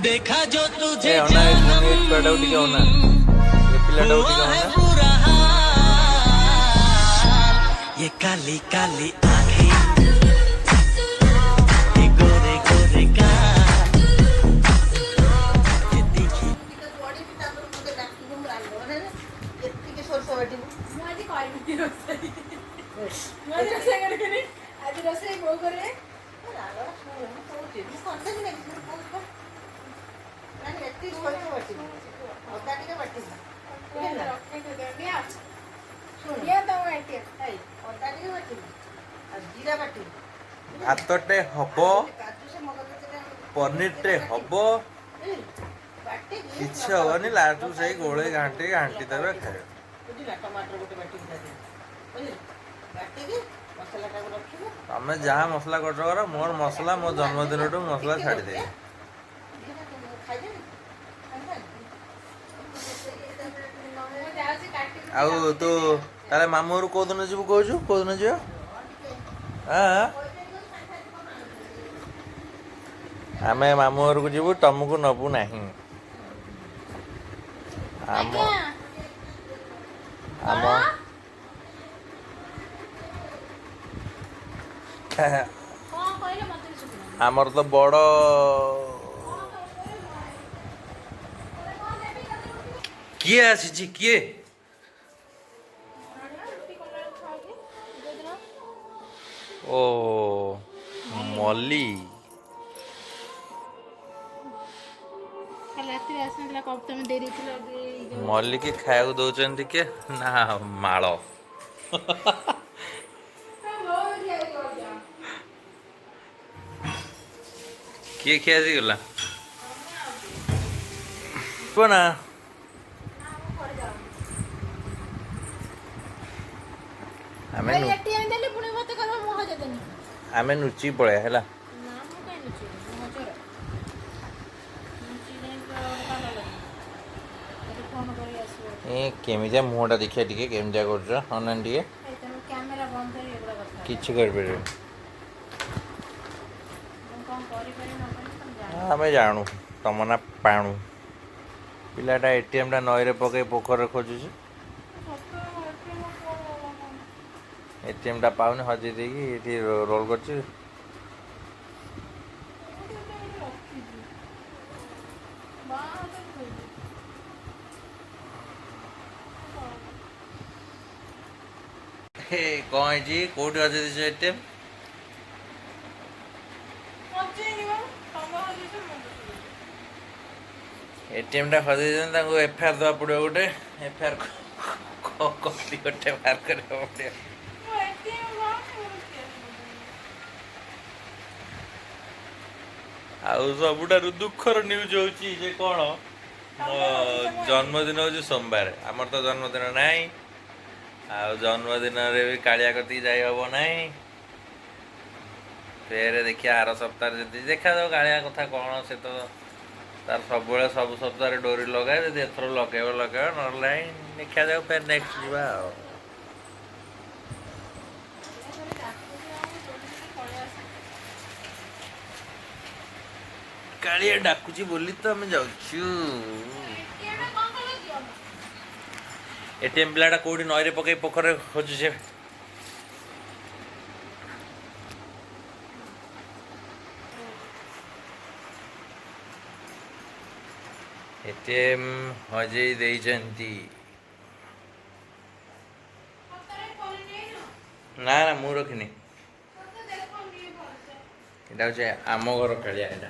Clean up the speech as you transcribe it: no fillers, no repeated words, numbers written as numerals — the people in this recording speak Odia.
देखा जो ଏ तुझे ଅନା, ଏ जानम, ଏ ଛୁଆଟାକୁ ଟିକେ ଅନା, ଏ ପିଲାଟାକୁ हुआ ଟିକେ है ଅନା। बुरा हाल। ये काली काली आंखें, ये गोरे गोरे गाल, ये तीखी ଟିକେ ପଡ଼ିବି, ତାପରେ ମୋତେ ଡାକିବୁ, ମୁଁ ରାନ୍ଧିବ। ମାନେ ଏତିକି ସୋରିଷ ବାଟିବୁ। ମୁଁ ଆଜି କରିବିନି ରୋଷେଇ। ମୁଁ ଆଜି ରୋଷେଇ କରିବିନି। ଆଜି ରୋଷେଇ ବୋଉ କରିବେ। ଶୁଣ, ମୁଁ କହୁଛି, ମୁଁ କରିଦେବି ନାହିଁ, ମୁଁ କହୁଛି ପା। ମାନେ ଏତିକି ସୋରିଷ ବାଟିବୁ, ଅଦା ଟିକେ ବାଟିବୁ, ବୁଝିଲୁ ନା? ନିଅ। ଶୁଣ। ନିଅ ତମ ଏଟିଏମ୍। ଏଇ ଅଦା ଟିକେ ବାଟିବୁ ଆଉ ଜିରା ବାଟିବୁ। ଭାତଟେ ହବ, କାଜୁ ସେ ମଗଜ ପନିରଟେ ହବ, ବୁଝିଲୁ, ବାଟିକି କିଛି ଲଙ୍କା ହବନି। ବାଟିବୁ। ଲାଷ୍ଟକୁ ଲଙ୍କା ସେଇ ବାଟିବୁ, ଗୋଳେଇ ଘାଣ୍ଟି ଘାଣ୍ଟି ଦେବେ, ଲଙ୍କା ଖାଇବେ। ବୁଝିଲା? ଟମାଟର ଗୋଟେ ବାଟିବୁ ତା ଦେହରେ, ବୁଝିଲୁ? ବାଟିକି ମସଲାଟାକୁ ରଖିବୁ। ତମେ ଯାହା ମସଲା କରୁଛ କର, ମୋର ମସଲା ମୋ ଜନ୍ମଦିନଠୁ ମସଲା ଛାଡ଼ିଦେବି। ଖାଇଦେବି। ମୁଁ ଯାଉଛି କାଟିବି। ଆଉ ତୁ ତାହେଲେ ମାମୁଁ ଘରୁ କୋଉଦିନ ଯିବୁ କହୁଛୁ? କୋଉଦିନ ଯିବ? ଆଁ? ଆମେ ମାମୁଁ ଘରକୁ ଯିବୁ, ତମକୁ ନବୁ ନାହିଁ। ଆମ ଆଜ୍ଞା। ଆମ କଣ କହିଲେ ମତେ ବି ଶୁଭିଲାନି। ଆମର ତ ବଡ଼ କିଏ ଆସିଛି? କିଏ? ରୁଟି କଲା ଖାଉଛି ଯୋଉଦିନ। ଓ ମଲ୍ଲି। କାଲି ରାତିରେ ଆସିନଥିଲା, କପ୍ ତମେ ଦେଇ ଦେଇଥିଲ ଏଇ ଯୋଉ ମଲ୍ଲିକି ଖାଇବାକୁ ଦଉଛନ୍ତି କିଏ ନା ମାଳ। ବହୁତ ତିଆରି କରୁଛ। କିଏ ଖିଆ ଶିଖିଗଲା କୁହ ନା। ଆମେ ଏଟିଏମ୍ ଦେଲି, ପୁଣି ମତେ କହିବ ମୁଁ ହଜେଇ ଦେନି। ଆମେ ଲୁଚିକି ପଳେଇବା, ହେଲା? ନା, ମୁଁ କାଇଁ ଲୁଚେଇବି? ମୁଁ ହଜର ଲୁଚି ଯାଇ ପୁରା ଗୋଟେ ପାଲା ଲାଗିବ। ସେଠି ଫୋନ୍ କରିକି ଆସିବ। ଏ କେମିତିଆ ମୁହଁଟା ଦେଖିବା ଟିକେ, କେମିତିଆ କରୁଛ, ଅନାନି ଟିକେ। ଏଇ ତମେ କ୍ୟାମେରା ବନ୍ଦ କରି ଏଗୁଡ଼ା କଥା। କିଛି କରିପାରିବନି। ମୁଁ କ'ଣ କରିପାରିବି ନ କରିବି ତମେ ଜାଣ। ଆମେ ଜାଣୁ ତମ ନା ପାଣୁ। ପିଲାଟା ଏଟିଏମ୍ଟା ନଈରେ ପକେଇ ପୋଖରୀରେ ଖୋଜୁଛି। ଏଟିଏମ୍ଟା ପାଉନି, ହଜେଇ ଦେଇକି ଏଠି ରୋଲ୍ କରୁଛି। ରଖିଛି, ବାଁ ହାତରେ ଥୋଇଛି। ହେ, କ'ଣ ହେଇଛି? କୋଉଠି ହଜେଇ ଦେଇଛ ଏଟିଏମ୍? ହଜେଇନି ବା, ତମେ ହଜେଇଛ, ମୁଁ ଦୋଷ। ଏଟିଏମ୍ଟା ହଜେଇ ଦେଇଛନ୍ତି, ତାଙ୍କୁ ଏଫଆଇଆର୍ ଦେବାକୁ ପଡ଼ିବ। ଗୋଟେ ଏଫଆଇଆର୍ କପି ଗୋଟେ ବାହାର କରିବାକୁ ପଡ଼ିବ। ମୁଁ ଏଟିଏମ୍ ପାଉନି, ମୋର କିଏ? ଆଉ ସବୁଠାରୁ ଦୁଃଖର ନ୍ୟୁଜ୍ ହେଉଛି ଯେ କ'ଣ, ମୋ ଜନ୍ମଦିନ ହେଉଛି ସୋମବାର। ଆମର ତ ଜନ୍ମଦିନ ନାହିଁ, ଆଉ ଜନ୍ମଦିନରେ ବି କାଳିଆ କତିକି ଯାଇ ହେବ ନାହିଁ। ଫେରେ ଦେଖିବା ଆର ସପ୍ତାହରେ, ଯଦି ଦେଖାଯାଉ କାଳିଆ କଥା କ'ଣ। ସେ ତ ତାର ସବୁବେଳେ ସବୁ ସପ୍ତାହରେ ଡୋରି ଲଗାଏ। ଯଦି ଏଥର ଲଗେଇବ ଲଗେଇବ, ନହେଲେ ନାହିଁ, ଦେଖାଯାଉ, ଫେର ନେକ୍ସଟ ଯିବା। ଆଉ ପଳେଇ ଆସ। କାଳିଆ ଡାକୁଛି ବୋଲି ତ ଆମେ ଯାଉଛୁ। ଏଟିଏମ୍ କ'ଣ କଲ ଦିଅ। ଏଟିଏମ୍ ପିଲାଟା କୋଉଠି ନଈରେ ପକେଇ ପୋଖରୀରେ ଖୋଜୁଛି। ଏଟିଏମ୍ ହଜେଇ ଦେଇଛନ୍ତି। ସତରେ କରିନେଇନ? ନା ନା, ମୁଁ ରଖିନି। ସତ ଦେଖ, ନିଏ ଭଲସେ। ଏଇଟା ହେଉଛି ଆମ ଘର କାଳିଆ ଏଇଟା।